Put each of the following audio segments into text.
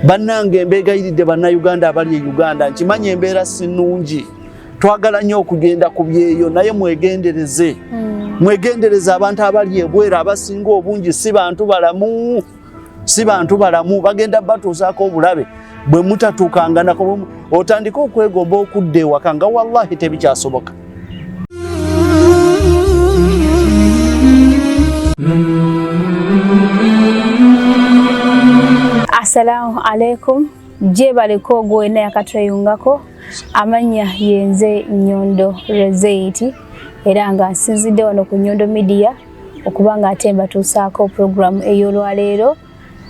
Bannange, mbeegayiridde Bannayuganda abali e Uganda, nkimanyi embeera si nnungi, twagala nnyo okugenda ku byeyo, naye mwegendereze. Mwegendereze abantu abali ebweru, abasinga obungi si bantu balamu, si bantu balamu, bagenda batuusaako obulabe bwe mutatuukanganako. Otandike okwegomba okudda ewaka nga wallahi tebikyasoboka. Assalamu alaikum, gyebaleko gwena yakatweyungako. Amannya yenze Nyondo Rezeiti, era nga nsinzidde wano ku Nyondo Media okuba nga ate mbatuusaako puroguramu ey'olwaleero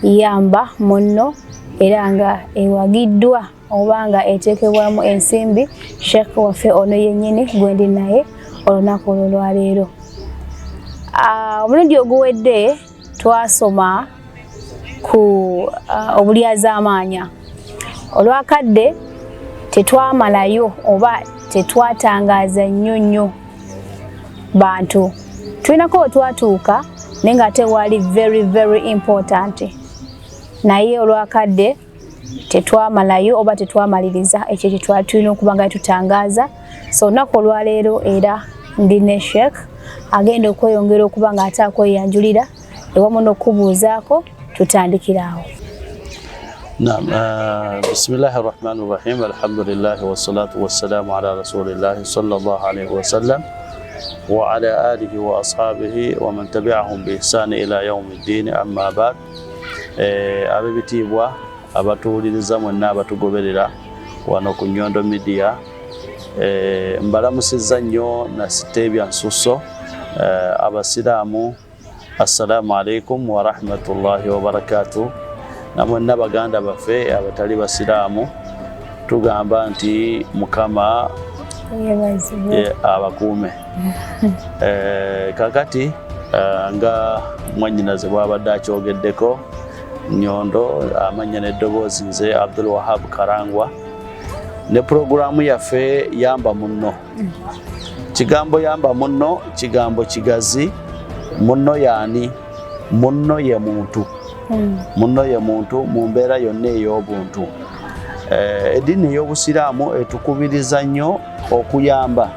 Yamba Munno, era nga ewagiddwa oba nga eteekebwamu ensimbi Sheikh waffe ono yennyini gwendi naye olunaku olwo lwaleero. Omulundi oguwedde twasoma ku obulyazaamaanya. Olwakadde tetwamalayo oba tetwatangaaza nnyo nnyo bantu, tulinako we twatuuka, naye nga ate waali very very important, naye olwakadde tetwamalayo oba tetwamaliriza ekyo kyetwali tulina okuba nga tutangaaza. So olunaku olwaleero era ndi ne Sheikh agenda okweyongera okuba nga ate akweyanjulira ewamu n'okubuuzaako. Tutandikira awo. Naam, bismillahi rahmani rahim, alhamdulillahi wassalatu wassalamu ala rasulillahi sallallahu alaihi wasallam wa ala alihi wa ashabihi wa man tabi'ahum bi ihsani ila yaumi ddini, amma ba'd. Ab'ebitiibwa abatuwuliriza mwenna abatugoberera wano ku Nyondo Media, mbalamusizza nnyo nasiteebya nsuso. Abasiraamu, assalamu alaikum warahmatullahi wabarakatuh. Namwenna baganda baffe abatali basiraamu, tugamba nti Mukama abakuume. Kakati nga mwannyinaze bwabadde akyogeddeko Nyondo, amannya n'eddoboozi nze Abdul Wahab Karangwa, ne puroguramu yaffe Yamba Munno. Kigambo yamba munno kigambo kigazi. Munno yaani? Munno ye muntu. Munno ye muntu mu mbeera yonna ey'obuntu. Eddiini ey'obusiraamu etukubiriza nnyo okuyamba,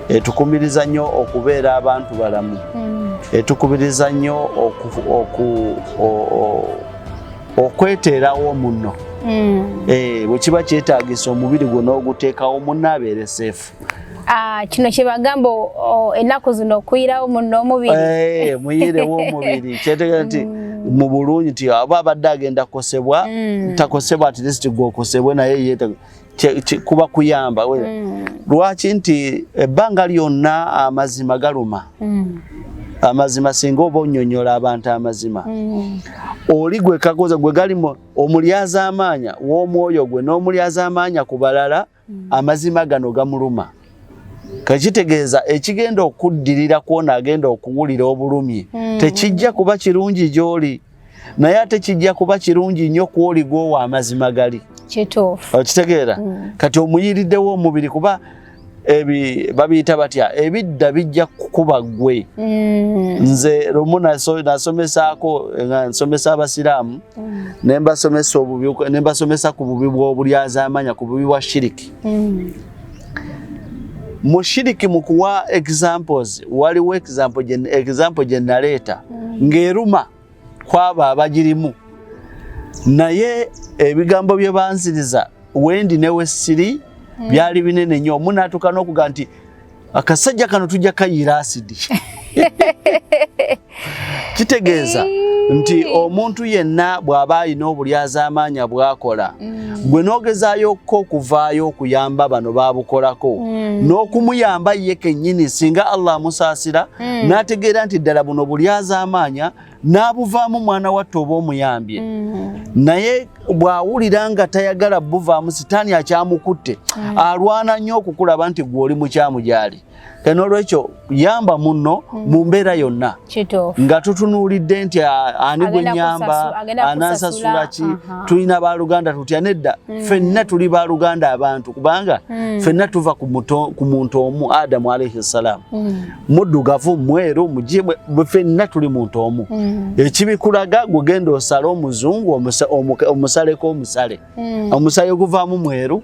etukubiriza nnyo okubeera abantu balamu, etukubiriza nnyo okweteerawo munno. Bwe kiba kyetaagisa omubiri gwo n'oguteekawo munno abeere safe. Ah, kino kyebagamba ennaku zino, okuyirawo munno omubiri. Muyirewo omubiri kyetegeeza nti mu bulungi nti aba abadde agenda kukosebwa, takosebwa, at least gwe okosebwe, naye ye kuba kuyamba. Lwaki nti ebbanga lyonna amazima galuma. Amazima, singa oba onnyonnyola abantu amazima, oli gwe kakoza gwe galimu omulyazaamaanya w'omwoyo gwe n'omulyazaamaanya ku balala, amazima gano gamuluma. Kakitegeeza ekigenda okuddirira kwona agenda okuwulira obulumi tekijja kuba kirungi gy'oli, naye ate kijja kuba kirungi nnyo kwoli gw'owa amazima gali. Kituufu. Okitegeera? Kati omuyiriddewo omubiri, kuba ebi babiyita batya, ebidda bijja kukuba ggwe. Nze lumu nasomesaako nga nsomesa abasiraamu, ne mbasomesa obubi, ne mbasomesa ku bubi bw'obulyazaamanya, ku bubi bwa shiriki. Mu shiriki, mu kuwa examples, waliwo example gye naleeta ng'eruma kwabo abagirimu, naye ebigambo bye banziriza wendi ne wessiri byali binene nnyo. Omu n'atuuka n'okugamba nti akasajja kano tujja kayiira asidi. Kitegeeza nti omuntu yenna bw'aba alina obulyazaamaanya bw'akola, gwe n'ogezaayokko okuvaayo okuyamba bano babukolako n'okumuyamba ye kennyini, singa Allah amusaasira n'ategeera nti ddala buno bulyazaamaanya n'abuvaamu, mwana watte oba omuyambye. Naye bw'awulira nga tayagala buvaamu, sitaani akyamukutte, alwana nnyo okukulaba nti gwe oli mukyamu gy'ali. N'olwekyo yamba munno mu mbeera yonna nga tutunuulidde nti ani gwe nyamba anansasula ki, tulina baluganda tutya. Nedda, ffenna tuli baluganda abantu, kubanga ffenna tuva ku muntu omu, Adamu alaihi ssalaamu. Muddugavu, mweru, mujibwe, ffenna tuli muntu omu. Ekibikulaga, gwegenda osale omuzungu omusale. omusaleko omusale. Omusaayi oguvaamu mweru,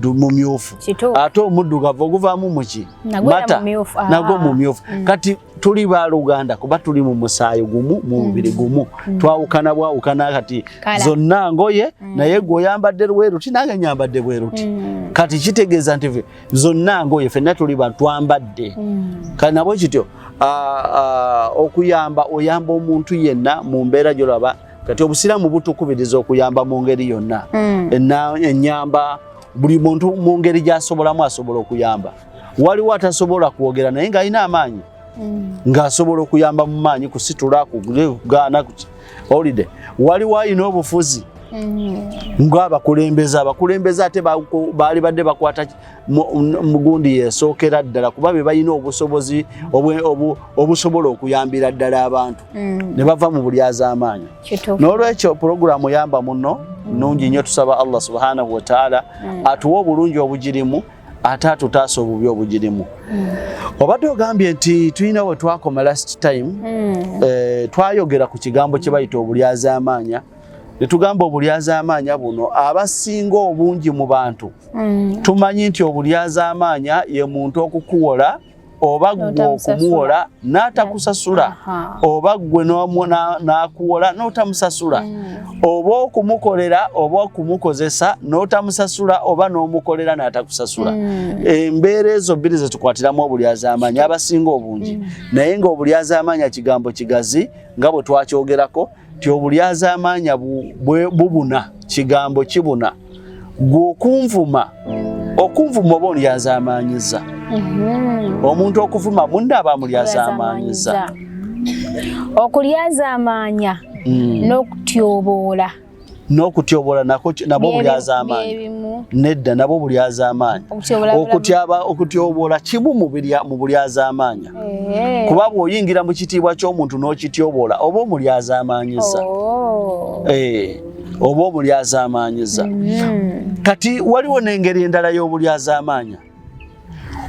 mumyufu, ate omuddugavu oguvaamu muki mata, nagwo mumyufu. Kati tuli baluganda kuba tuli mu musaayi gumu, mu mubiri gumu, twawukana bwawukana. Kati zonna ngoye, naye gwe oyambadde lweruti, nange nyambadde bweruti. Kati kitegeeza nti zonna ngoye, fenna tuli bantu twambadde. Kati nabwe kityo okuyamba, oyamba omuntu yenna mu mbeera gyolaba. Kati obusiraamu butukubiriza okuyamba mu ngeri yonna. Enyamba buli muntu mu ngeri gy'asobolamu asobola okuyamba. Waliwo atasobola kwogera naye ng'alina amaanyi, ng'asobola okuyamba mu maanyi, kusitula, kugaana olide. Waliwo alina obufuzi ng'abakulembeze, abakulembeze ate baali badde bakwata mugundi yesookera ddala, kuba be balina obusobozi obusobola okuyambira ddala abantu ne bava mu bulyazaamaanyi. N'olwekyo pulogulaamu yamba muno nnungi nnyo. Tusaba Allah subhanahu wataala atuwe obulungi obugirimu, ate atutaasa obubi obugirimu. Obadde ogambye nti tulina we twakoma last time. Twayogera ku kigambo kye bayita obulyazaamaanya, ne tugamba obulyazaamaanya buno abasinga obungi mu bantu tumanyi nti obulyazaamaanya ye muntu okukuwola oba gwe okumuwola n'atakusasula, oba gwe n'akuwola n'otamusasula, oba okumukolera oba okumukozesa n'otamusasula, oba n'omukolera n'atakusasula. Embeera ezo bbiri zetukwatiramu obulyazaamaanya abasinga obungi. Naye ng'obulyazaamaanya kigambo kigazi, nga bwe twakyogerako nti obulyazaamaanya bubuna, kigambo kibuna. Gwe okunvuma, okunvuma oba olyazaamaanyiza. Omuntu okuvuma munne aba amulyazaamaanyiza. Okulyazaamaanya n'okutyoboola. N'okutyoboola nabwo bulyazaamaanyi? Nedda, nabwo bulyazaamaanyi. Okutyoboola kimu mu bulyazaamaanya, kuba bw'oyingira mu kitiibwa ky'omuntu n'okityoboola oba omulyazaamaanyiza, oba omulyazaamaanyiza. Kati waliwo n'engeri endala y'obulyazaamaanya: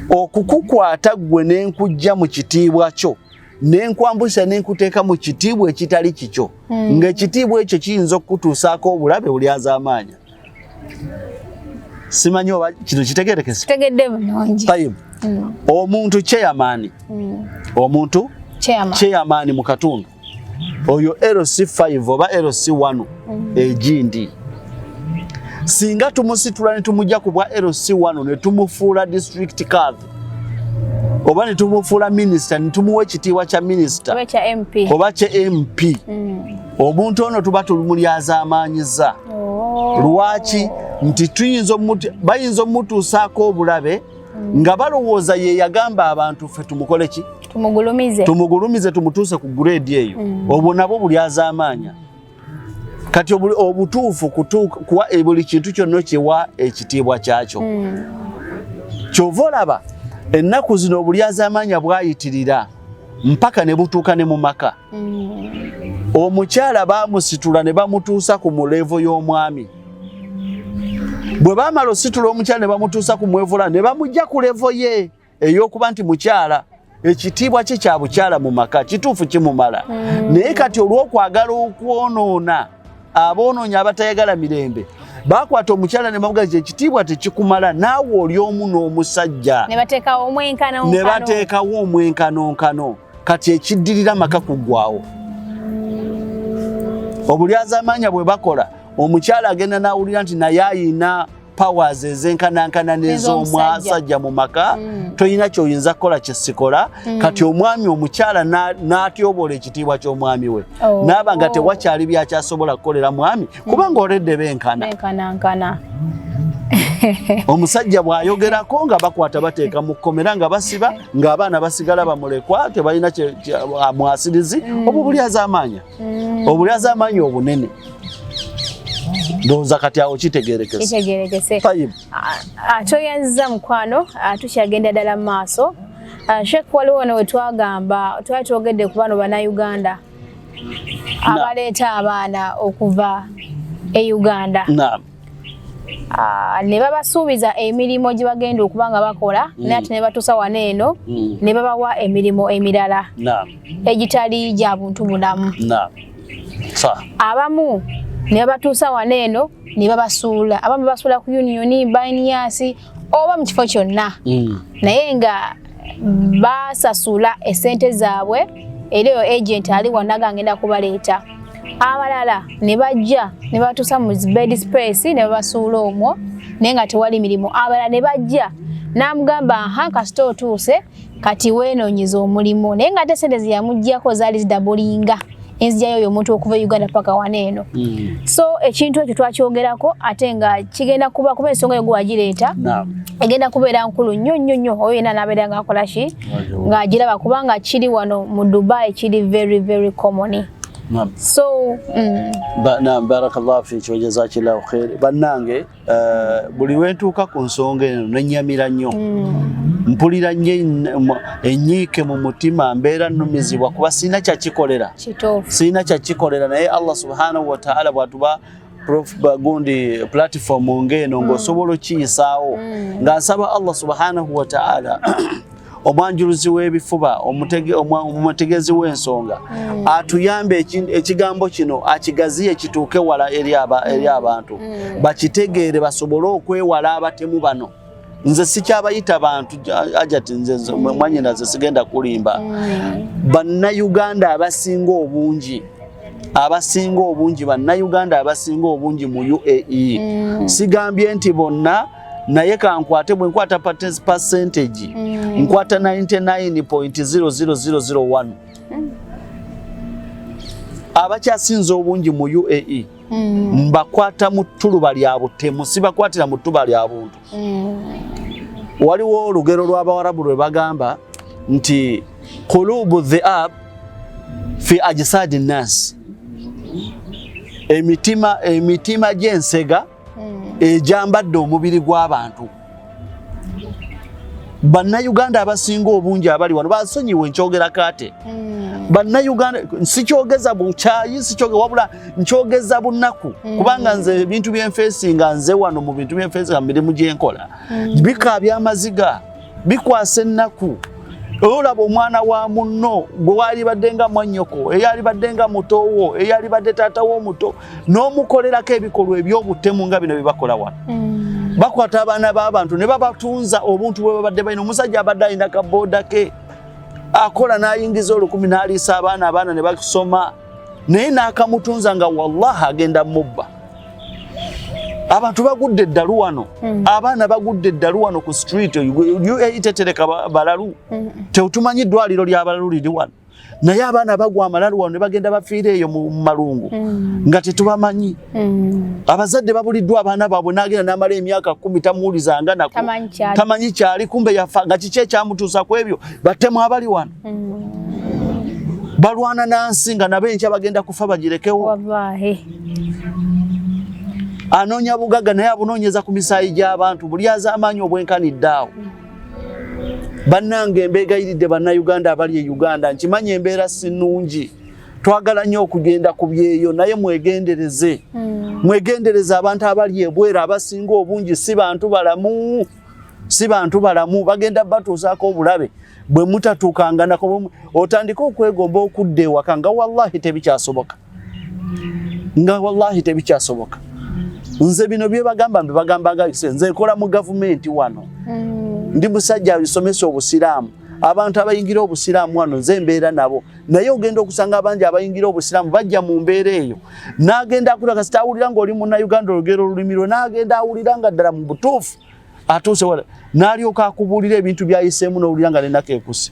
okukukwata ggwe n'enkujja mu kitiibwa kyo, nenkwambusa, nenkuteeka mu kitiibwa ekitali kikyo, ng'ekitiibwa ekyo kiyinza okukutuusaako obulabe, bulyazaamaanya. Simanyi oba kino kitegerekese. Kitegedde bulungi. Tayibu. Omuntu chairman, omuntu chairman mu katundu oyo LC5 oba LC1, egindi singa tumusitula ne tumujja ku bwa LC1 ne tumufuula district kadhi oba ne tumufuula minisita, ne tumuwa ekitiibwa kya minisita oba kya MP, oba kya MP, omuntu ono tuba tulumulyazaamaanyiza. Lwaki? Nti tuyinza bayinza omutuusaako obulabe nga balowooza ye yagamba abantu ffe tumukole ki? Tumugulumize. Tumugulumize, tumutuuse ku grade eyo. Obwo nabwo bulyazaamaanya. Kati obutuufu kuwa buli kintu kyonna kiwa ekitiibwa kyakyo. Kyova olaba ennaku zino obulyazaamaanya bwayitirira mpaka ne butuuka ne mu maka. Omukyala bamusitula ne bamutuusa ku mu level y'omwami. Bwe bamala ositula omukyala ne bamutuusa ku mwevula, ne bamugja ku level ye ey'okuba nti mukyala, ekitiibwa kye kya bukyala mu maka kituufu kimumala. Naye kati olw'okwagala okwonoona, aboonoonyi abatayagala mirembe bakwata omukyala ne bamugaa ekitiibwa tekikumala, naawe oli omu n'omusajja. Ne bateekawo omwenkanonkano. Ne bateekawo omwenkanonkano. Kati ekiddirira maka kuggwawo. Obulyazaamaanya bwe bakola, omukyala agenda n'awulira nti naye ayina powers ezenkanankana n'ez'omusajja mu maka. Toyina kyoyinza kukola kyesikola. Kati omwami omukyala n'atyobola ekitiibwa ky'omwami we, naaba nga tewakyali byakyasobola kukolera mwami, kubanga oledde benkana. Benkanankana. Omusajja bw'ayogerako nga bakwata bateeka mu kkomera, nga basiba, ng'abaana basigala bamulekwa, tebalina mwasirizi. Obwo bulyazaamaanya, obulyazaamaanya obunene. Ndowooza kati awo kitegerekese. Kitegerekese. Tayibu. Toyanziza mukwano, tukyagenda ddala mu maaso. Sheikh, waliwo wano we twagamba, twali twogedde ku bano bannayuganda abaleeta abaana okuva e Uganda. Ne babasuubiza emirimu gye bagenda okuba nga bakola, naye ate ne batuusa wano eno ne babawa emirimu emirala egitali gya buntu bulamu. Naam, sa Abamu Ne babatuusa wano eno ne babasuula. Abamu babasuula ku Union, Baniyas oba mu kifo kyonna. Naye nga basasula esente zaabwe, era eyo agent ali wano aga ngenda kubaleeta. Abalala ne bajja ne batuusa mu bed space ne babasuula omwo, naye nga tewali mirimu. Abalala ne bajja n'amugamba, "Aha, kasita otuuse, kati weenoonyeza omulimu," naye nga ate sente ze yamuggyako zaali zidoublinga enzigyayo oyo omuntu okuva e Uganda paka wano eno. So ekintu ekyo twakyogerako, ate nga kigenda kuba ensonga eyo gwe wagireeta egenda kubeera nkulu nnyo nnyo nnyo. Oyo yenna n'abeera ng'akola ki, ng'agiraba, kubanga kiri wano mu Dubai kiri very very common. So Naam, barakallahu fiki wa jazakillahu khair. Bannange, buli lwentuuka ku nsonga eno nenyamira nnyo, mpulira nnyo enyiike mu mutima, mbeera nnumizibwa kuba sirina kyakikolera. Sirina kyakikolera, naye Allah subhanahu wataala bwatuba gundi platform ng'eno ng'osobola okiyisaawo, nga nsaba Allah subhanahu wataala omwanjuluzi w'ebifuba, omutegezi w'ensonga, atuyambe ekigambo kino akigaziye kituuke wala eri abantu, bakitegeere, basobole okwewala abatemu bano. Nze sikyabayita bantu ajati, nze mwanyina, nze sigenda kulimba. Bannayuganda abasinga obungi, abasinga obungi, bannayuganda abasinga obungi mu UAE, sigambye nti bonna, naye kankwate, bwe nkwata percentage, nkwata 99.00001, abakyasinze obungi mu UAE mbakwata mu ttuluba lya butemu, sibakwatira mu ttuba lya buntu. Waliwo olugero lw'Abawarabu lwe bagamba nti qulubu dhiab fi ajsadi nnas, emitima gy'ensega egyambadde omubiri gw'abantu. Bannayuganda abasinga obungi abali wano, basonyiwe nkyogera kate, bannayuganda sikyogeza bukyayi, sikyoge, wabula nkyogeza bunaku, kubanga nze ebintu byenfacinga, nze wano mu bintu byenfacinga mu mirimu gyenkola bikaabya amaziga, bikwasa ennaku. Olaba omwana wa munno gwe walibadde nga mwannyoko, eyalibadde nga mutowo, eyalibadde taata w'omuto, n'omukolerako ebikolwa eby'obutemu nga bino bye bakola wano. Bakwata abaana b'abantu ne babatunza obuntu bwe babadde balina. Omusajja abadde alina kabooda ke akola n'ayingiza 1000 n'aliisa abaana, abaana ne basoma, naye n'akamutunza nga wallahi agenda mubba. Abantu bagudde eddalu wano, abaana bagudde eddalu wano ku street. UAE tetereka balalu, tetumanyi eddwaliro ly'abalalu liri wano, naye abaana bagwa amalalu wano ne bagenda bafiira eyo mu malungu nga tetubamanyi. Abazadde babuliddwa abaana baabwe, n'agenda n'amala emyaka 10 tamuwulizanga nako, Tamanyi kyali. tamanyi kyali, kumbe yafa. Nga kiki ekyamutuusa ku ebyo? Batemu abali wano balwana nansi nga nabo enkya bagenda kufa bagirekewo. Wallahi. Anoonya bugagga, naye abunoonyeza ku misaayi gy'abantu. Buli az'amaanyi obwenkanidde awo. Bannange, mbeegayiridde bannayuganda abali e Uganda, nkimanyi embeera si nnungi, twagala nnyo okugenda ku byeyo, naye mwegendereze, mwegendereze. Abantu abali ebweru abasinga obungi si bantu balamu, si bantu balamu, bagenda batuusaako obulabe bwe mutatuukanganako. Otandike okwegomba okudda ewaka nga wallahi tebikyasoboka, nga wallahi tebikyasoboka. Nze bino byebagamba mbibagamba nga nze nkola mu gavumenti wano, ndi musajja abisomesa obusiraamu. Abantu abayingira obusiraamu wano nze mbeera nabo, naye ogenda okusanga abangi abayingira obusiraamu bajja mu mbeera eyo, n'agenda akula, kasita awulira ng'oli munnayuganda olugero olulimi lwe, n'agenda awulira nga ddala mu butuufu atuuse wala, n'alyoka akubuulira ebintu byayiseemu, n'owulira nga nenako ekuse.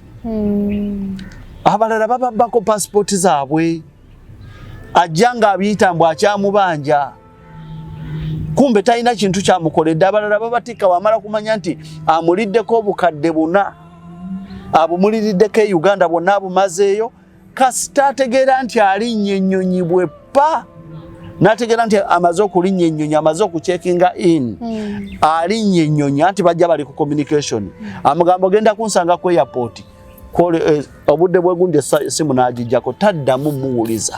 Abalala bababbako pasipooti zaabwe, ajja ng'abiyita mbu akyamubanja, kumbe talina kintu kyamukoledde. Abalala babatikka, wamala kumanya nti amuliddeko obukadde 4, abumuliriddeko e Uganda bwonna abumazeeyo. Kasita ategeera nti alinnya ennyonyi bwe pa, n'ategeera nti amaze okulinnya ennyonyi, amaze okucheckinga in, alinnya ennyonyi, anti bajja bali ku communication, amugamba, "Ogenda kunsanga ku airport." Obudde bwegundi, essimu n'agijjako, taddamu muwuliza.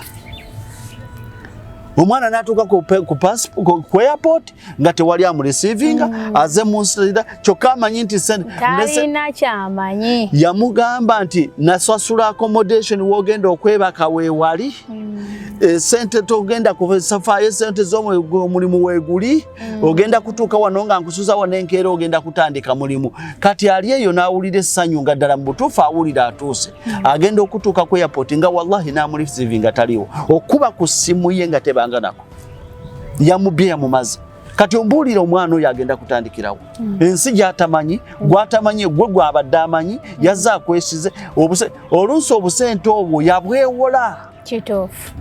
Omwana n'atuuka ku airport nga tewali amureceivinga, aze mu nsi kyokka amanyi nti talina kyamanyi. Yamugamba nti nasasula accommodation, wogenda okwebaka weewali, sente togenda kusafaayo, sente z'omulimu weeguli, ogenda kutuuka wano nga nkusuza wano enkeera ogenda kutandika mulimu. Kati ali eyo n'awulira essanyu nga ddala mu butuufu awulira atuuse. Agenda okutuuka ku airport nga wallahi n'amureceivinga taliwo, okuba ku ssimu ye nga tebanga nako, yamubye, yamumaze. Kati ombuulira, omwana oyo agenda kutandikirawo ensi gy'atamanyi, gw'atamanyi, gwe gwabadde amanyi yazze akwesize oluusi obusente obwo yabwewola. Kituufu.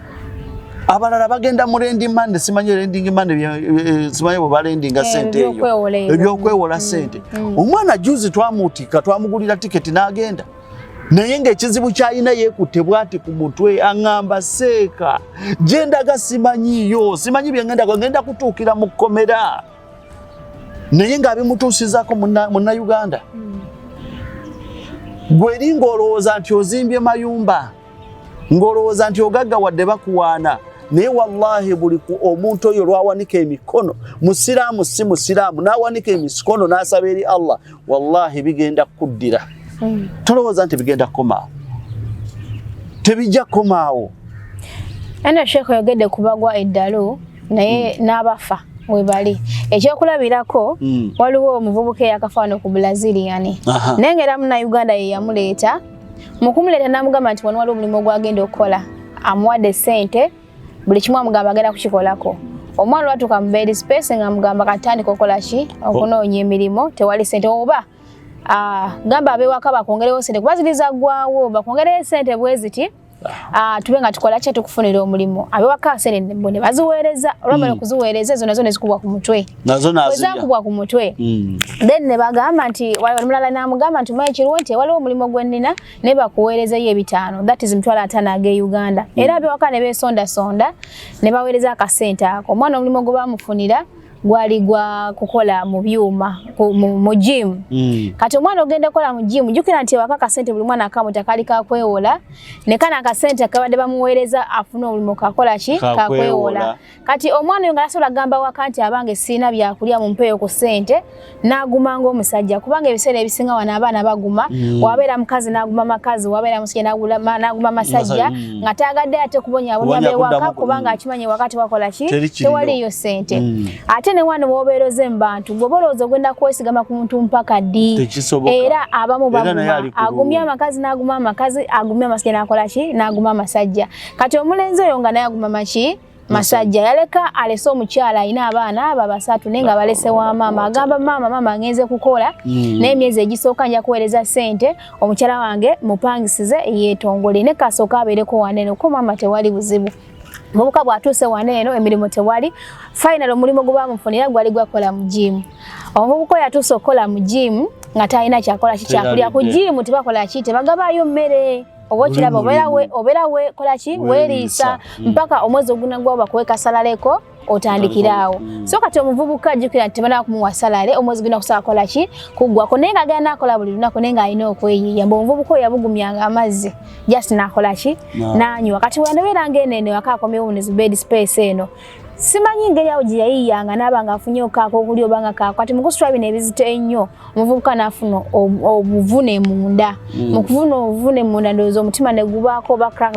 Abalala bagenda mu lending money, simanyi lending money, simanyi bwe balendinga sente eyo. Ebyokwewola ebyo. Ebyokwewola sente. Omwana juzi twamutika, twamugulira tiketi n'agenda, naye ng'ekizibu kyalina yeekutte bwati ku mutwe, aŋŋamba, "Seeka, gyendaga simanyiiyo, simanyi byengenda, ngenda kutuukira mu kkomera," naye ng'abimutuusizaako Munnayuganda. Gwe eri ng'olowooza nti ozimbye mayumba, ng'olowooza nti ogaggawadde, bakuwaana, naye wallahi buli ku omuntu oyo lwawanika emikono, musiraamu si musiraamu, n'awanika emikono n'asaba eri Allah, wallahi bigenda kuddira. Tolowooza nti bigenda kukomaawo, tebijja kukomaawo. Eno Sheekh oyogedde kubagwa eddalu, naye n'abafa webali. Ekyokulabirako, waliwo omuvubuka eyakafa wano ku Brazilian, naye nga era Munnayuganda ye yamuleeta. Mu kumuleeta n'amugamba nti wano waliwo omulimu gwagenda okukola, amuwadde ssente, buli kimu amugamba agenda kukikolako. Omwana olwatuuka mu bed space nga amugamba katandika okukola ki, okunoonya emirimu, tewali ssente, oba gamba ab'ewaka bakwongerewo ssente kuba ziri zaggwawo, bakwongereyo ssente bwe ziti, tube nga tukola kye tukufunira omulimu. Ab'ewaka ssente bo ne baziweereza. Olwamala okuziweereza, ezo nazo ne zikubwa ku mutwe. Nazo Bwe nazirya. Zakubwa ku mutwe, then ne bagamba nti omulala n'amugamba nti omanyi kiriwo nti waliwo omulimu gwe nnina, naye bakuweerezeyo 500, that is 500,000 ag'e Uganda. Era ab'ewaka ne beesondasonda ne baweereza akasente ako. Omwana omulimu gwe bamufunira gwali gwa kukola mu byuma mu gym. Kati omwana ogenda kukola mu gym, jjukira nti ewaka akasente buli mwana akamuta kali kakwewola, ne kano akasente kabadde bamuweereza afune omulimu kakola ki? Kakwewola. Kakwewola. Kati omwana oyo nga tasobola kugamba waka nti abange siina byakulya, mumpeeyo ku ssente, n'aguma ng'omusajja, kubanga ebiseera ebisinga wano abaana baguma. Wabeera mukazi n'aguma makazi, wabeera musajja n'aguma masajja, nga tagadde ate kubonyaabonya Kubonya bewaka, kuddamu kubanga akimanyi ewaka tewakola ki? Teri kiriyo. Tewaliyo ssente. Ate ne wano w'obeera oze mu bantu, bw'oba olowooza ogenda kwesigama ku muntu mpaka ddi? Tekisoboka. Era abamu Era naye baguma, ali ku agumya lulwe. amakazi n'aguma amakazi, agumya amasajja n'akola ki? N'aguma amasajja. Kati omulenzi oyo nga naye aguma maki? Masajja. Yaleka alese omukyala alina abaana abo basatu, naye nga balese wa maama. Agamba maama, "Maama, ngenze kukola, naye emyezi egisooka nja kuweereza ssente, omukyala wange mupangisize yeetongole, ne kasooka abeereko wanene ko maama, tewali buzibu." Mubuka bw'atuuse wano eno, emirimu tewali. Final omulimu gwe bamufunira gwali gwakola mu gym. Omuvubuka oyo atuuse okukola mu gym nga talina kyakola ki, kyakulya. Ku Teyalidde. gym tebakola ki? Tebagabayo mmere. Oba okiraba, obeera we obeera we kola ki? Weeriisa. Weeriisa mpaka omwezi ogunagwawo bakuwe kasalaleko otandikiraawo. So kati omuvubuka, jjukira nti tebanaba kumuwa salary, omwezi gulina kusaba kola ki? Kuggwako, naye ng'agenda n'akola buli lunaku, naye ng'alina okweyiiya. Mbu omuvubuka oyo yabugumyanga amazzi just n'akola ki? N'anywa. Kati wanabeera ng'eno eno ewaka akomyewo ne bed space eno, simanyi ngeri awo gye yayiiyanga n'aba ng'afunye okaako okulya oba nga kaako. Kati mu kusitula bino ebizito ennyo, omuvubuka n'afuna obuvune munda. Mu kufuna obuvune munda, ndowooza omutima ne gubaako oba crack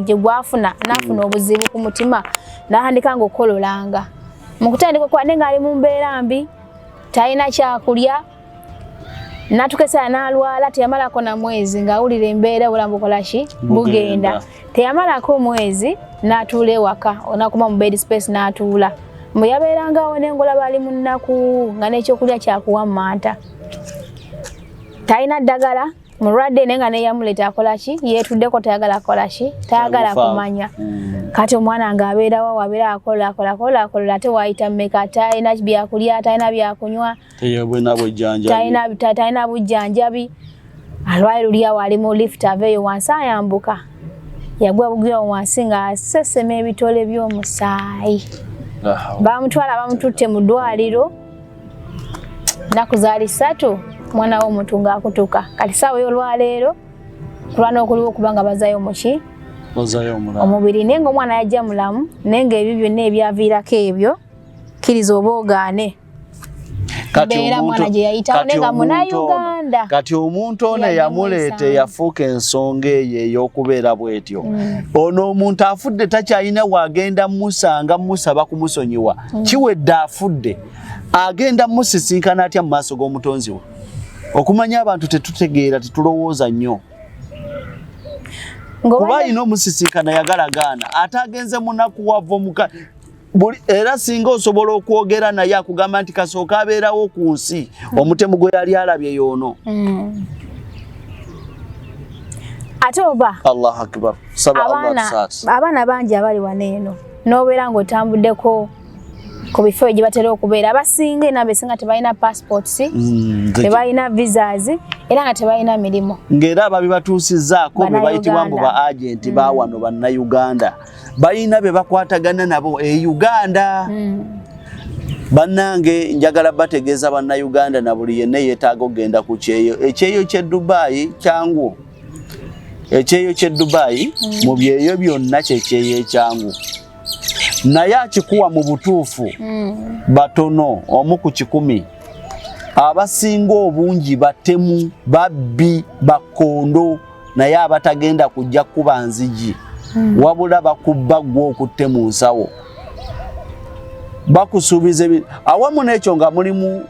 gye gwafuna, n'afuna obuzibu ku mutima, n'atandika nga okukololanga. Mu kutandika okukola, naye ng'ali mu mbeera mbi, talina kyakulya, n'atuuka esaala n'alwala. Teyamalako na mwezi ng'awulira embeera, obulamu bukola ki? Bugenda. Bugenda. Teyamalako mwezi n'atuula ewaka, onakoma mu bed space n'atuula. Mbu yabeerangawo n'engola, baali mu nnaku nga n'ekyokulya kyakuwa manta, talina ddagala, mulwadde, naye nga neyamuleeta akola ki? Yeetuddeko, tayagala kukola ki? Tayagala Tagufaako. kumanya. Kati omwana ng'abeerawo, wabeera akola akola akola akola, ate waayita mmeka, talina byakulya, talina byakunywa. Teyabwena bwejjanjabi. Talina bujjanjabi. Alwaye luli awo ali mu lift, aveeyo wansi ayambuka, yagwa bugwi wansi ng'asesema ebitole by'omusaayi. Bamutwala, bamututte mu ddwaliro, nnaku zaali 3, omwana w'omuntu ng'akutuka. Kati saawa ey'olwaleero kulwana okuliwo kubanga bazayo muki? Omubiri, naye ng'omwana yajja mulamu, naye ng'ebyo byonna ebyaviirako ebyo, kkiriza oba ogaane. Kati omuntu ono eyamuleeta eyafuuka ensonga eyo ey'okubeera bw'etyo, ono omuntu afudde takyalina wagenda musanga musaba kumusonyiwa, kiwedde afudde, agenda musisinkana atya mu maaso g'omutonzi we? Okumanya abantu tetutegeera, tetulowooza nnyo. Kuba alina omusisinkana yagalagaana ate agenze munaku wava omuka era singa osobola okwogera naye akugamba nti kasooka abeerawo ku nsi omutemu gwe yali alabye y'ono. Ate oba Allahu akbar, saba Allah abaana bangi abali wano eno n'obeera ng'otambuddeko ku bifo gye batera okubeera, abasinga enamba esinga tebalina passports, tebalina visas, era nga tebalina mirimu. Ng'era ababibatuusizzaako be bayitibwa mbu ba agenti ba wano Bannayuganda, balina be bakwatagana nabo e Uganda. Bannange njagala bategeeza Bannayuganda na buli yenna yeetaaga okugenda ku kyeyo. Ekyeyo ky'e Dubai kyangu. Ekyeyo ky'e Dubai mu byeyo byonna kyekyeyo ekyangu, naye akikuwa mu butuufu batono, 1 ku 100. Abasinga obungi batemu, babbi, bakondo, naye abatagenda kujja kuba nzigi, wabula bakubba ggwe okutte mu nsawo, bakusuubiza awamu n'ekyo nga mulimu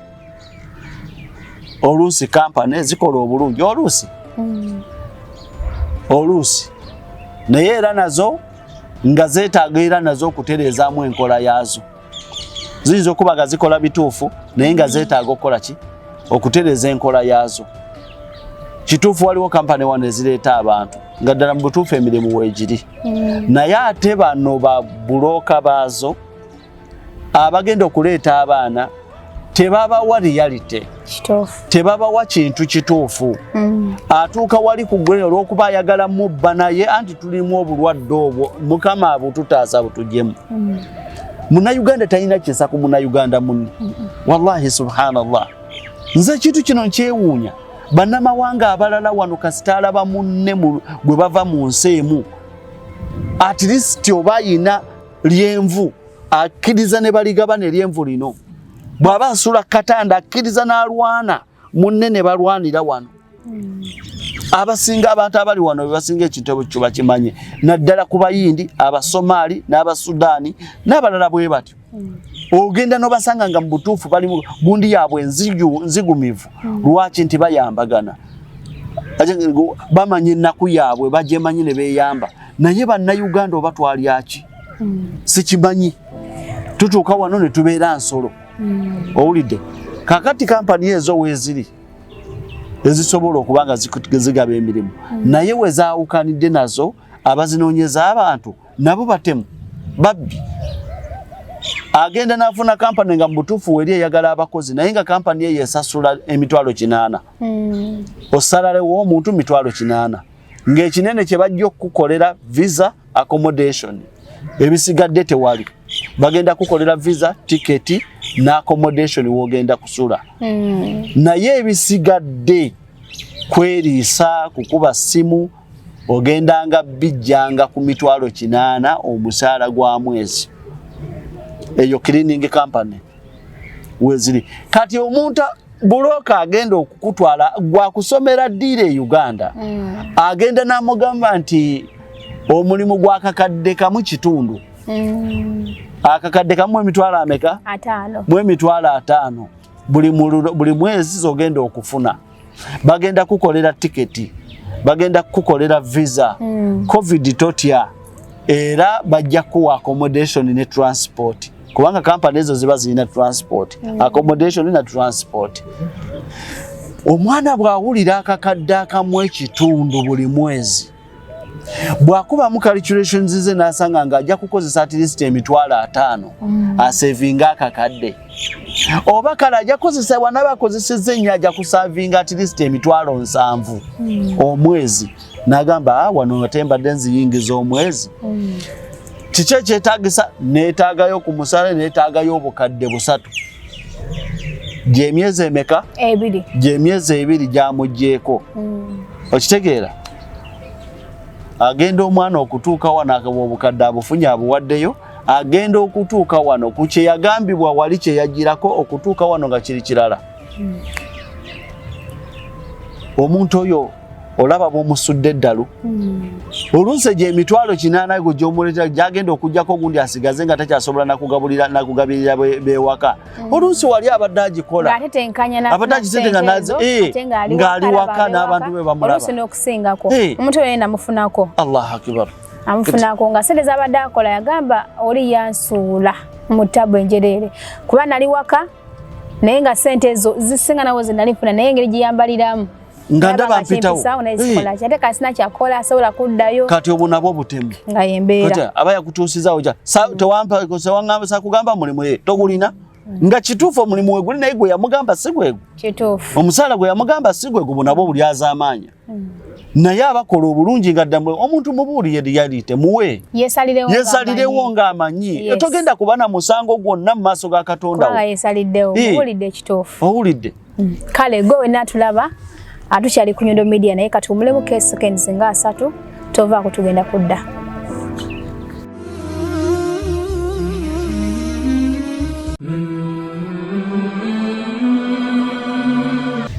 oluusi kampani zikola obulungi oluusi oluusi, naye era nazo nga zeetaaga era nazo okutereezaamu enkola yaazo. Ziyinza okuba nga zikola bituufu, naye nga zeetaaga okukola ki? Okutereeza enkola yaazo. Kituufu waliwo kampani wano ezireeta abantu nga ddala mu butuufu emirimu weegiri, naye ate bano ba broker baazo abagenda okuleeta abaana tebabawa reality, tebabawa kintu kituufu. Atuuka wali ku gwe olw'okuba ayagala mubba, naye anti tulimu obulwadde obwo, Mukama abututaasa butujjemu. Munnayuganda talina kisa ku Munnayuganda munne, wallahi subhanallah. Nze ekintu kino nkyewuunya. Bannamawanga abalala wano kasita alaba munne gwe bava mu nsi emu, at least oba ayina lyenvu akkiriza ne baligabana eryenvu lino. Bw'aba asula katanda akkiriza n'alwana munne ne balwanira wano. Abasinga abantu abali wano bebasinga ekintu ekyo bakimanye, naddala ku Bayindi, Abasomaali n'Abasudaani n'abalala bwe batyo. Ogenda n'obasanga nga mu butuufu bali mu gundi yaabwe nzigumivu. Lwaki? Nti bayambagana, bamanya ennaku yaabwe, bagyemanyi ne beeyamba. Naye Bannayuganda oba twalyaki sikimanyi, tutuuka wano ne tubeera nsolo. Owulidde? Kakati kampani ezo weeziri ezisobola okuba nga zigaba emirimu, naye we zaawukanidde nazo abazinoonyeza abantu nabo batemu, babbi. Agenda n'afuna kampani nga mu butuufu weri eyagala abakozi, naye nga kampani eyo esasula 800,000. Osalalewo omuntu 800,000, ng'ekinene kye bajja okukukolera visa, accommodation, ebisigadde tewali. Bagenda kukolera visa, tiketi ne accommodation wogenda kusula, naye ebisigadde kweriisa, kukuba ssimu, ogendanga bijjanga ku 800,000 omusaala gwa mwezi. Eyo cleaning company weziri. Kati omuntu broker agenda okukutwala gwakusomera deal e Uganda, agenda n'amugamba nti omulimu gwakakadde 1.5, akakadde 1 emitwalo ameka? 50. Mu 50,000 buli mwezi zogenda okufuna. Bagenda kukolera tiketi, bagenda kukukolera visa, COVID totya, era bajja kuwa accommodation ne transport, kubanga kampani ezo ziba zirina transport, accommodation na transport. Omwana bw'awulira akakadde 1.5 buli mwezi, bw'akubamu calculations ze n'asanga ng'ajja kukozesa at least 50,000 asevinga akakadde, oba kale ajja kukozesa, bw'anaaba akozesezza ennyo ajja kusavinga at least 70,000 omwezi, n'agamba, "Ah, wano ate mbadde nziyingiza omwezi." Kiki ekyetaagisa? Neetaagayo ku musale, neetaagayo 300,000. Gyemyezi emeka? 2. Gyemyezi 2 gyamuggyeko. Okitegeera? Agenda omwana okutuuka wano obukadde abufunye abuwaddeyo, agenda okutuuka wano ku kye yagambibwa wali kye yagirako okutuuka wano nga kiri kirala. Omuntu oyo olaba bw'omusudde eddalu. Oluusi egyo emitwalo 8 gwe gy'omuleetera gy'agenda okuggyako gundi asigaze nga takyasobola nakugabulira nakugabirira bewaka. Oluusi wali abadde agikola abadde agisente nga ng'ali waka n'abantu be bamulaba oluusi n'okusingako omuntu oyo namufunako. Allahu akbar, amufunako nga sente z'abadde akola yagamba oli yansuula mu ttabu enjereere kuba nali waka naye nga sente ezo zisinga nawo ze nali nfuna, naye engeri gye yambaliramu nga ndaba mpitawo ate kasina kyakola asobola kuddayo. Kati obwo nabwo butemu. Nga yembeera aba yakutuusizaawo tewampa sewangamba sakugamba mulimu ye togulina nga kituufu omulimu we guli naye gwe yamugamba si gwegwo, omusaala gwe yamugamba si gwegwo. Bwo nabwo bulyazaamaanya. Naye abakola obulungi nga dda omuntu mubuuliye reality, muwe yesalirewo ng'amanyi, togenda kuba na musango gwonna mu maaso ga Katonda. Yesaliddewo, mubuulidde ekituufu. Owulidde. Kale gwe wenna tulaba atukyali ku Nyondo Media, naye katuwumulemu ke seconds nga 3, tovaako, tugenda kudda.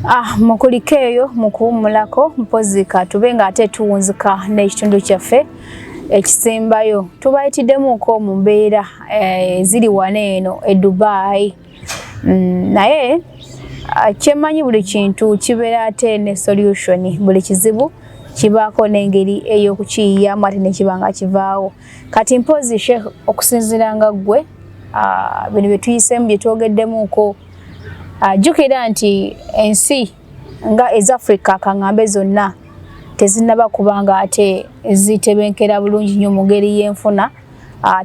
Ah, mukuliko eyo mukuwummulako mpozi katube nga ate tuwunzika n'ekitundu kyaffe ekisembayo. Tubayitiddemuko mu mbeera eziri wano eno e Dubai. Naye kyemmanyi buli kintu kibeera ate ne solution, buli kizibu kibaako n'engeri ey'okukiyiyamu ate nekiba nga kivaawo. Kati mpozi Sheikh, okusinziira nga ggwe bino bye tuyiseemu bye twogeddemuko, jjukira nti ensi nga eza Africa kaŋŋambe zonna tezinnaba kubanga ate zitebenkera bulungi nnyo mu ngeri y'enfuna.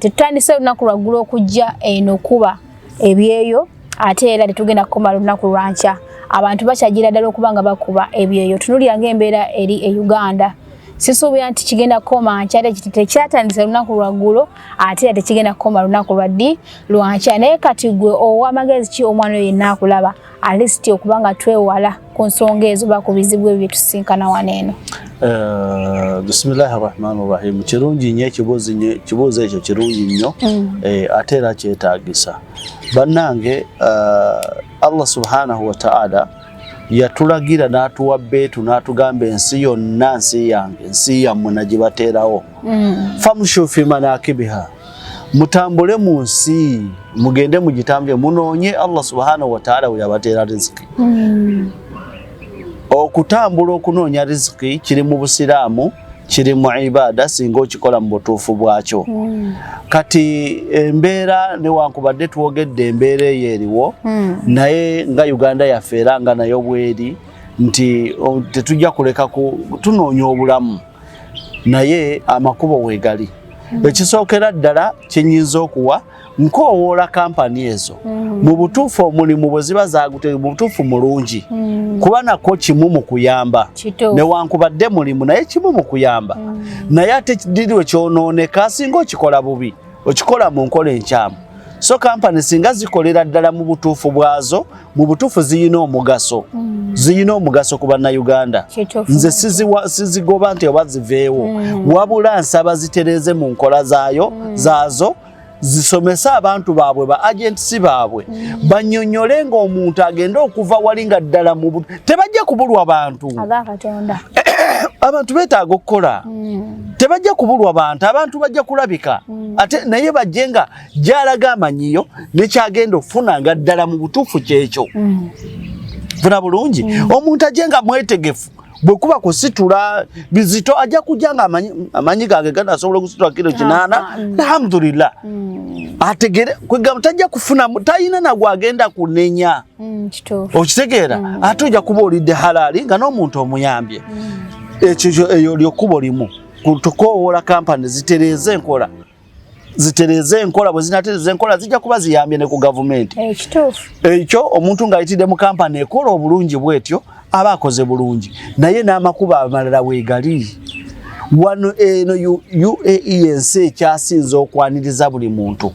Tetutandise olunaku lwaggulu okujja eno kuba ebyeyo, ate era tetugenda kukomala lunaku lwankya. Abantu bakyagira ddala okuba nga bakuba ebyeyo. Tunulira ng'embeera eri e Uganda, sisuubira nti kigenda kukoma nkya. Ate tekyatandise lunaku lwaggulo, ate era tekigenda kukoma lunaku lwaddi lwankya. Naye kati gwe ow'amagezi ki omwana oyo yenna akulaba, at least okuba nga twewala ku nsonga ezo ba ku bizibu ebyo byetusinkana wano eno? Bismillahi rahmani rahim. Kirungi nnyo ekibuuzo ekyo, kirungi nnyo. Ate era kyetaagisa. Bannange, Allah subhanahu wa ta'ala yatulagira n'atuwa beetu n'atugamba ensi yonna nsi yange, nsi yammwe nagibateerawo. Famshu fi manakibiha, mutambule mu nsi, mugende mugitambule, munoonye Allah subhanahu wa ta'ala we yabateera riziki. Okutambula okunoonya riziki kiri mu Busiraamu, kiri mu ibada singa okikola mu butuufu bwakyo. Kati embeera newankubadde twogedde embeera eyo eriwo, naye nga Uganda yaffe era nga nayo bweri nti tetujja kuleka tunoonya obulamu, naye amakubo weegali. Ekisookera ddala kyenyinza okuwa nkoowoola kampani ezo, mu butuufu omulimu bwe ziba zagute mu butuufu mulungi, kuba nako kimu mu kuyamba, newankubadde mulimu naye kimu mu kuyamba. Naye ate diriwe kyonooneka singa okikola bubi, okikola mu nkola enkyamu. So kampani singa zikolera ddala mu butuufu bwazo, mu butuufu ziyina omugaso, ziyina omugaso ku Bannayuganda. Nze sizigoba nti oba ziveewo, wabula nsaba zitereeze mu nkola zaayo zaazo, zisomese abantu baabwe, ba agents baabwe, banyonyole ng'omuntu agenda okuva wali nga ddala mu tebajja kubulwa bantu. Abantu beetaaga okukola, tebajja kubulwa bantu, abantu bajja kulabika. Ate naye bajje nga gy'alaga amanyiyo nekyagenda okufuna nga ddala mu butuufu kyekyo. Funa bulungi, omuntu ajje nga mwetegefu. Bwe kuba kusitula bizito, ajja kujja nga amanyi gange ganasobola okusitula kilo 8. Alhamdulillah, ategere kwegamba tajja kufuna, talina nagwe agenda kunenya. Okitegeera? Ate ojja kuba olidde halaali nga n'omuntu omuyambye. Ekyo eyo lyokkubo limu, tukowoola kampani zitereeze enkola, zitereeze enkola. Bwe zinatereeza enkola zijja kuba ziyambye ne ku gavumenti. Ekyo omuntu ng'ayitidde mu kampani ekola obulungi bwetyo aba akoze bulungi, naye n'amakubo amalala weegali wano eno UAE ensi ekyasinze okwaniriza buli muntu.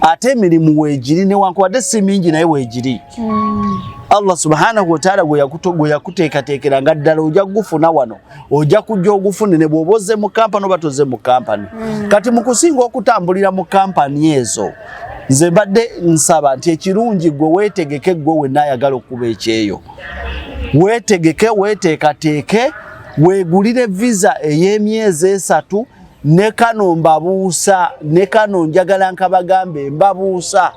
Ate emirimu weegiri newankubadde si mingi, naye weegiri. Allah subhanahu wataala gwe yakuteekateekera nga ddala ojja kugufuna wano, ojja kujja ogufune ne bw'oba ozze mu kampani oba tozze mu kampani. Kati mu kusinga okutambulira mu kampani ezo, nze mbadde nsaba nti ekirungi gwe weetegeke, gwe wenna ayagala okuba ekyeyo, weetegeke, weeteekateeke, weegulire visa ey'emyezi 3. Ne kano mbabuusa, ne kano njagala nkabagambe, mbabuusa,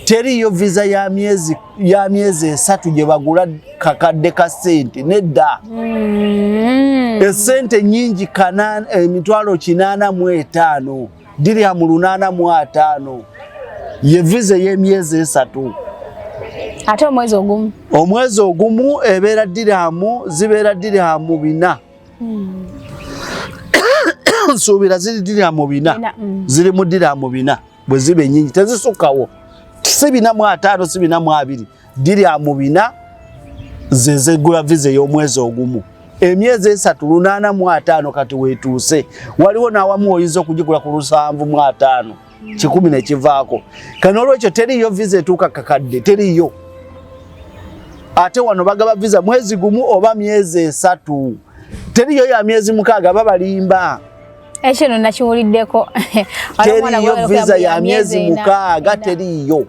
teriyo visa ya myezi 3 gye bagula kakadde ka ssente, nedda. Essente nyingi, 885,000 dirhamu 850 ye visa ey'emyezi 3. Ate omwezi ogumu? Omwezi ogumu ebeera dirhamu, zibeera dirhamu 400. Nsuubira ziri dirhamu 400. 400. Ziri mu dirhamu 400 bwe ziba ennyingi, tezisukkawo, si 450, si 420. Dirhamu 400 ze zegula visa ey'omwezi ogumu. Emyezi 3 850. Kati weetuuse waliwo n'awamu oyinza okugigula ku 750, 100 nekivaako. Kati n'olwekyo teriiyo visa etuuka kakadde, teriiyo. Ate wano bagaba visa mwezi gumu oba myezi 3, teriiyo ya myezi 6, babalimba. Ekyo no nakiwuliddeko. Teriiyo visa ya myezi 6, teriiyo.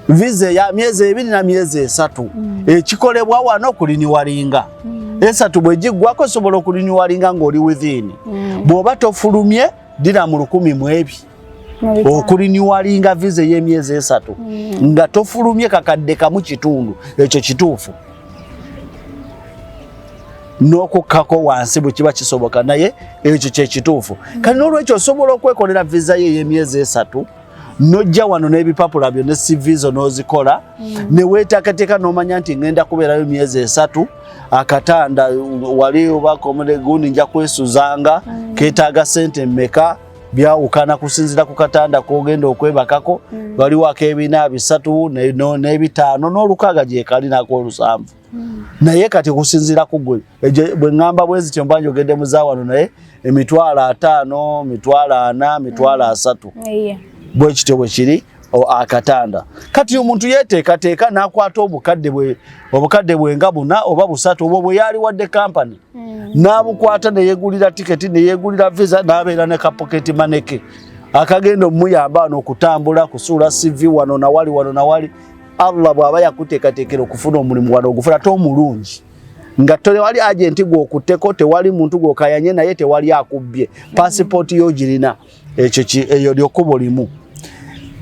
Visa ya myezi 2 na myezi 3. Ekikolebwa wano kurenewinga. 3 bwe giggwako osobola okurenewinga ng'oli within. Bw'oba tofulumye, dirhamu 1000 mu ebi okurenewinga visa ey'emyezi 3 nga tofulumye, kakadde kamu kitundu. Ekyo kituufu n'okukkako wansi bwe kiba kisoboka, naye ekyo kyekituufu. Kati n'olwekyo osobola okwekolera visa ye ey'emyezi 3 n'ojja wano n'ebipapula byo ne CV zo n'ozikola, ne weeteekateeka n'omanya nti ŋŋenda kubeerayo myezi 3, akatanda wali oba gundi nja kwesuzanga, keetaaga ssente mmeka? Byawukana kusinziira ku katanda k'ogenda okwebakako. Waliwo ak'ebina 3 n'ebitaano n'olukaaga gyekali n'ak'olusanvu, naye kati kusinziira ku gwe. Bwe ŋŋamba bwe zityo mba njogedde mu za wano, naye 50,000, 40,000, 30,000, bwe kityo bwe kiri akatanda. Kati omuntu yeeteekateeka n'akwata obukadde bwe, obukadde bwenga 4 oba 3, obwo bwe yaliwadde kampani, n'abukwata ne yeegulira tiketi, ne yeegulira visa, n'abeera ne ka pocket money ke akagenda omuyamba wano okutambula, kusuula CV wano nawali, wano nawali. Allah bw'aba yakuteekateekera okufuna omulimu wano, ogufuna, ate omulungi, nga tewali agenti gw'okutteko, tewali muntu gw'okayanye naye, tewali akubbye, pasipooti y'ogirina. Ekyo eyo lyokkubo limu.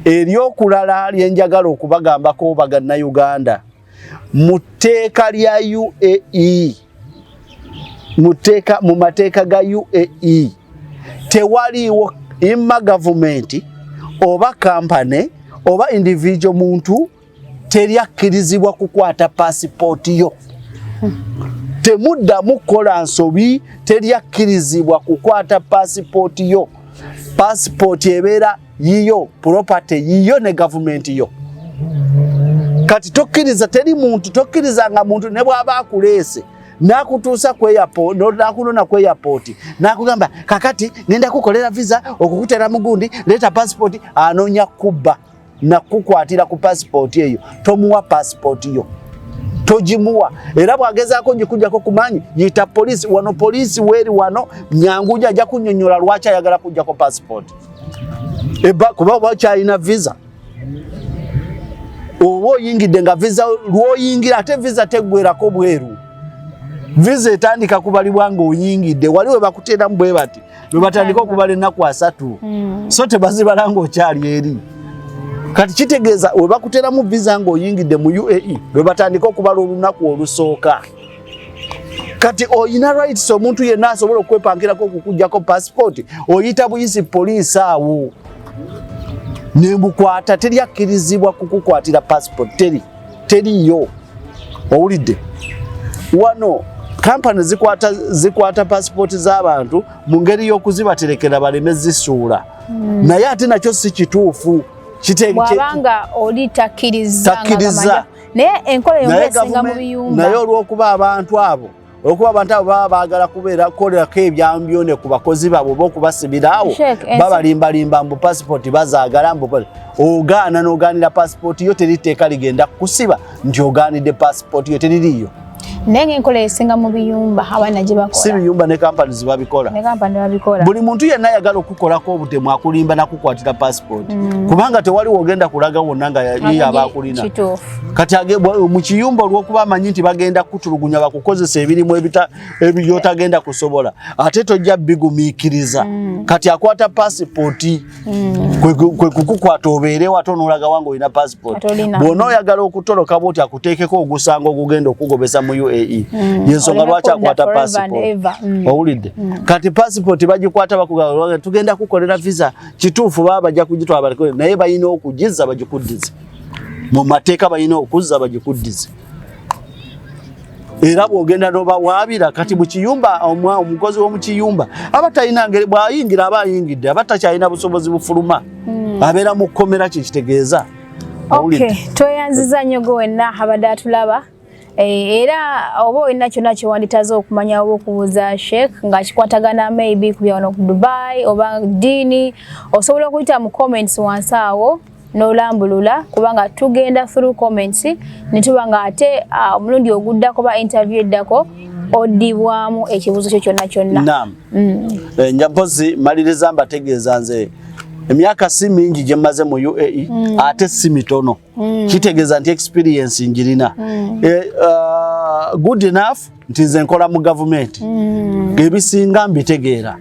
Eryokulala lyenjagala okubagambako, Bannayuganda, mu tteeka lya UAE, mu mateeka ga UAE tewaliiwo imma gavumenti oba kampane oba individual muntu, teri akkirizibwa kukwata pasipooti yo. Temuddamu kukola nsobi, teri akkirizibwa kukwata pasipooti yo. Pasipooti ebeera yiyo, property yiyo ne gavumenti yo. Kati tokkiriza, teri muntu, tokkirizanga muntu ne bw'aba akuleese n'akutuusa ku airport, n'akunona ku airport, n'akugamba kakati ngenda kukolera visa okukutera mugundi, leeta passport, anoonya kubba nakukwatira ku passport eyo. Tomuwa passport yo, togimuwa. Era bw'agezaako gikugjako kumanyi, yita poliisi wano. Poliisi weeri wano nyangu, ajja kunnyonnyola lwaki ayagala kujjako passport eba, kuba oba okyalina visa, oba oyingidde nga visa lwoyingira. Ate visa teggwerako bweru, visa etandika kubalibwa ng'oyingidde. Wali we bakuteeramu bwe bati lwe batandika okubala ennaku 30, so tebazibala ng'okyali eri. Kati kitegeeza we bakuteeramu visa ng'oyingidde mu UAE lwe batandika okubala olunaku olusooka. Kati oyina rights, omuntu yenna asobola okwepankirako okukugjako passport, oyita buyisi poliisi awo nembukwata. Teri akkirizibwa kukukwatira passport, teri, teriyo. Owulidde? Wano kampani zikwata passport z'abantu mu ngeri y'okuzibaterekera baleme zisuula, naye ate nakyo si kituufu. Bw'abanga oli takkiriza. Takkiriza. Naye enkola eyo Naye esinga mu naye biyumba. Olw'okuba abantu abo Olwokuba abantu abo baba baagala kubeera kukolerako ebyambyone ku bakozi baabwe oba okubasibiraawo, babalimbalimba mbu pasipooti bazaagala, mbu ogaana n'ogaanira pasipooti yo. Teri tteeka ligenda kukusiba nti ogaanidde pasipooti yo, teririiyo. Naye ng'enkola esinga mu biyumba abaana gye bakola. Si biyumba, ne kampani zibabikola. Ne kampani babikola. Buli muntu yenna ayagala okukolako obutemu akulimba nakukwatira pasipooti, kubanga tewali wogenda kulaga wonna nga ye aba akulina. Kati mu kiyumba, olw'okuba amanyi nti bagenda kutulugunya, bakukozesa ebirimu ebyotagenda kusobola, ate tojja bigumiikiriza. Kati akwata pasipooti kwe kukukwata obeerewo, ate onoolaga wange olina pasipooti. Bw'onooyagala okutoloka bwoti, akuteekeko ogusango ogugenda okugobesa mu UAE. Yensonga lwaki akwata pasipooti. Owulidde? Kati pasipooti bagikwata, bakugamba tugenda kukolera visa. Kituufu, baba bajja kugitwala balekole, naye balina okugizza bagikuddize. Mu mateeka balina okuzza bagikuddize, era bw'ogenda n'obawaabira. Kati mu kiyumba, omukozi w'omu kiyumba aba talina ngeri, bw'ayingira aba ayingidde, aba takyalina busobozi bufuluma, abeera mu kkomera, kyekitegeeza. Okay, tweyanziza nnyo gwe wenna abadde atulaba. Era oba olina kyonna kyewanditaze okumanya oba okubuuza Sheikh nga kikwatagana maybe ku byawano ku Dubai oba ddiini, osobola okuyita mu comments wansi awo n'olambulula, kubanga tugenda through comments ne tuba nga ate omulundi oguddako ba interview eddako oddibwamu ekibuuzo kyo kyonna kyonna. Naam. Nja mpozi maliriza mbategeeza, nze emyaka si mingi gye mmaze mu UAE, ate si mitono. Kitegeeza nti experience njirina good enough nti nze nkola mu gavumenti, ebisinga mbitegeera,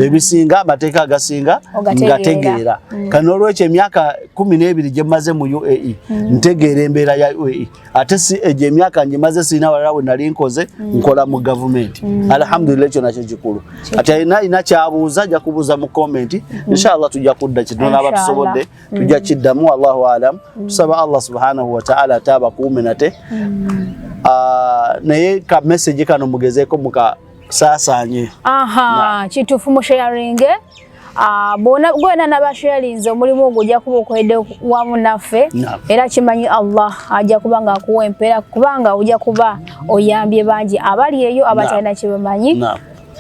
ebisinga amateeka agasinga ngategeera. Kati n'olwekyo emyaka 12 gye mmaze mu UAE, ntegeera embeera ya UAE. Ate si egyo emyaka ngimaze sirina walala we nali nkoze, nkola mu gavumenti. Alhamdulillah, ekyo nakyo kikulu. Kati alina alina kyabuuza, ajja kubuuza mu comment, inshallah tujja kudda kitunaaba tusobodde, tujja kiddamu. Allahu alam. Tusaba Allah subhanahu wa ta'ala ate abakuume nate. Naye ka message kano mugezeeko mukasaasaanye. Aha, kituufu, mu sharinge. Bwona gwena nabasharinze, omulimu ogwo ojja kuba okoledde wamu naffe, era kimanyi Allah ajja kuba nga akuwa empeera, kubanga ojja kuba oyambye bangi abali eyo abatalina kyebamanyi.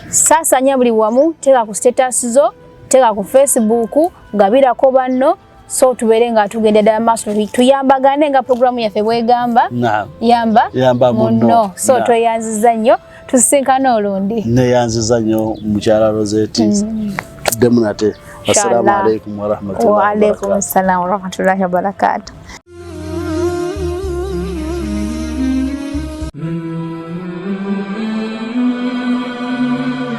Saasanya buli wamu, teeka ku status zo, teeka ku Facebook, gabirako banno, so tubeere nga tugenda ddala maaso, tuyambagane nga programu yaffe bwegamba, yamba, yamba munno. So tweyanziza nnyo, tusisinkane olundi. Neyanziza nnyo mukyala Rosette. Tuddemu nate. Assalamu alaikum warahmatullahi. Wa alaikum assalam warahmatullahi wabarakatuh.